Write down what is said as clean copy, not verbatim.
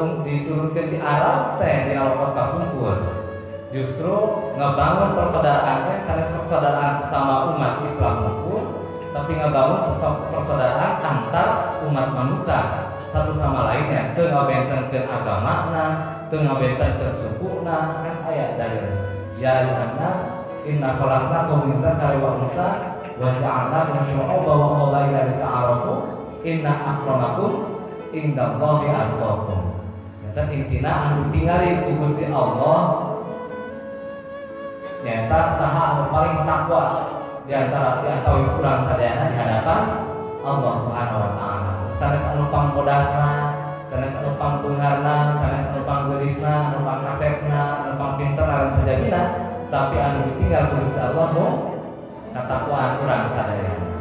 Diturunkan di Arab teh dina waktu kapungkur justru ngebangun persaudaraan teh sanes persaudaraan sesama umat Islam wungkul, tapi ngebangun persaudaraan antar umat manusia satu sama lainnya, teu ngabentenkeun agamana, teu ngabentenkeun sukuna. Kan aya dalil, ya ayyuhannas inna khalaqnakum min dzakarin wa untsa wa ja'alnakum syu'uban wa qabaila lita'arafu inna akramakum indallahi atqakum. Nyata intina anu ditingali ku Gusti Allah nyata saha anu paling takwa di antara di antawis urang sadayana di hadapan Allah Subhanahu wa Taala. Sanes anu pangbodas, sanes anu pangbeungharna, sanes anu panggeulisna, anu pangkasepna, anu pangpinterna dan sajabina, tapi anu ditingal ku Gusti Allah nu katakwaan urang sadayana.